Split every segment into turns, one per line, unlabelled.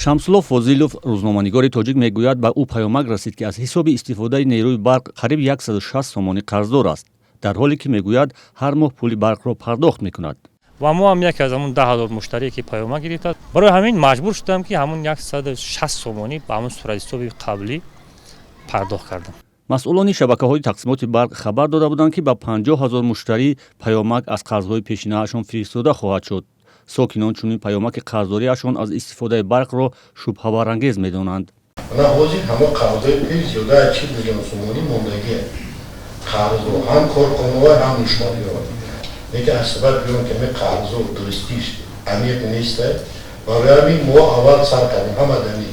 Шамсулло Фозилов, рӯзноманигори тоҷик, мегӯяд, ба ӯ паёмак расид, ки аз ҳисоби истифодаи нерӯи барқ қариб 160 сомонӣ қарздор аст, дар ҳоле ки, мегӯяд, ҳар моҳ пули барқро пардохт мекунад.
Ва мо ҳам яке аз ҳамун 10 000 муштарие, ки паёмак гирифтааст. Барои ҳамин маҷбур шудам, ки ҳамун 160 сомонӣ ба ҳамун суратҳисоби қаблӣ пардохт кардам.
Масъулони шабакаҳои тақсимоти барқ хабар дода буданд, ки ба 50 000 муштарӣ паёмак аз қарзҳои пешинаашон фиристода хоҳад шуд. Сокинон чунин паёмаки қарздориашон аз истифодаи барқро шубҳабарангез медонанд.
Ана ҳозир ҳама қарзҳои пеш зиёда аз 40 миллион сомонӣ мондагие, қарзҳо ҳам корхонаҳо, ҳам муштариҳо. Лекин аз сабаби он ки ҳамин қарзҳо дурустиш амиқ неста, барои ҳамин мо аввал сар кардем ҳама дами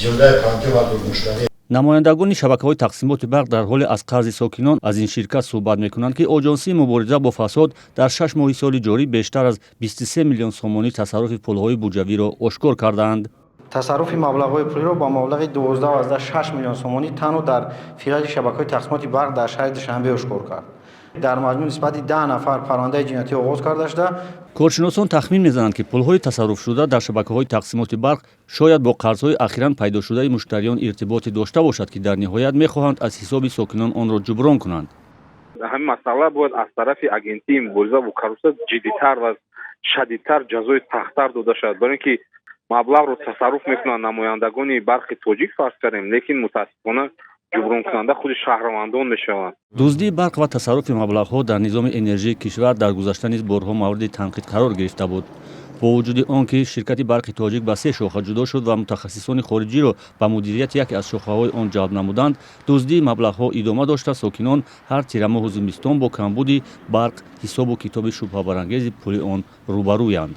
зиёдаи 50 000 муштарӣ.
Намояндагони шабакаҳои тақсимоти барқ дар ҳоле аз қарзи сокинон аз ин ширкат суҳбат мекунанд, ки Оҷонсии мубориза бо фасод дар 6 моҳи соли ҷорӣ бештар аз 23 миллион сомонӣ тасарруфи пулҳои буҷавиро ошкор кардаанд.
Тасарруфи маблағҳои пулиро ба маблағи 12,6 миллион сомонӣ танҳо дар филиали шабакаҳои тақсимоти барқ дар шаҳри Душанбе ошкор кард. Дар маҷмӯъ нисбати 10 нафар парвандаи ҷиноятӣ оғоз карда шуда.
Коршиносон тахмин мезананд, ки пулҳои тасарруфшуда дар шабакаҳои тақсимоти барқ шояд бо қарзҳои ахиран пайдошудаи муштариён иртиботе дошта бошад, ки дар ниҳоят мехоҳанд аз ҳисоби сокинон онро ҷуброн кунанд.
Ҳамин масъала бояд аз тарафи Агентии мубориза бо коррупсия ҷиддитар ва шадидтар, ҷазои сахттар дода шавад, барои ин ки маблағро тасарруф мекунанд намояндагони Барқи Тоҷик, фарз кардем, лекин мутаассифона ҷубронкунанда худи шаҳрвандон мешаванд.
Дуздии барқ ва тасарруфи маблағҳо дар низоми энержии кишвар дар гузашта низ борҳо мавриди танқид қарор гирифта буд. Бо вуҷуди он ки ширкати Барқи Тоҷик ба се шоха ҷудо шуд ва мутахассисони хориҷиро ба мудирияти яке аз шохаҳои он ҷалб намуданд, дуздии маблағҳо идома дошта, сокинон ҳар тирамоҳу зимистон бо камбуди барқ, ҳисобу китоби шубҳабарангези пули он рӯбарӯянд.